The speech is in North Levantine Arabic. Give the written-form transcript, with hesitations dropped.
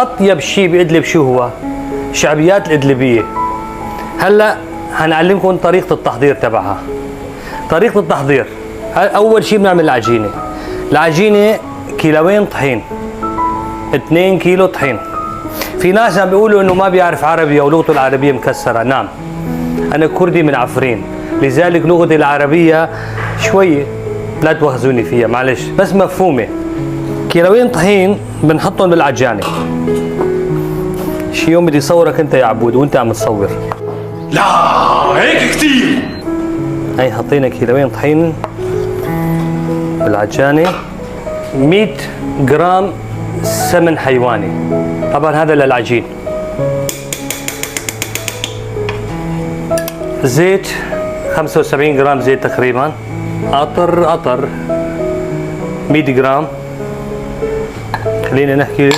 اطيب شيء بادلب شو هو؟ شعبيات الادلبيه. هلا هنعلمكم طريقه التحضير تبعها. طريقه التحضير، اول شيء بنعمل العجينة. العجينة كيلوين طحين، 2 كيلو طحين. في ناس عم بيقولوا انه ما بيعرف عربي او لغته العربية مكسرة. نعم، انا كردي من عفرين، لذلك لغتي العربية شوي لا تواخذوني فيها، معلش، بس مفهومه. كيلوين طحين بنحطهم بالعجانه. شي يوم بدي صورك انت يا عبود وانت عم تصور. لا هيك كتير. هي حطينا كيلوين طحين بالعجانه، 100 جرام سمن حيواني، طبعا هذا للعجين. زيت 75 جرام زيت تقريبا، قطر 100 جرام، خلينا نحكي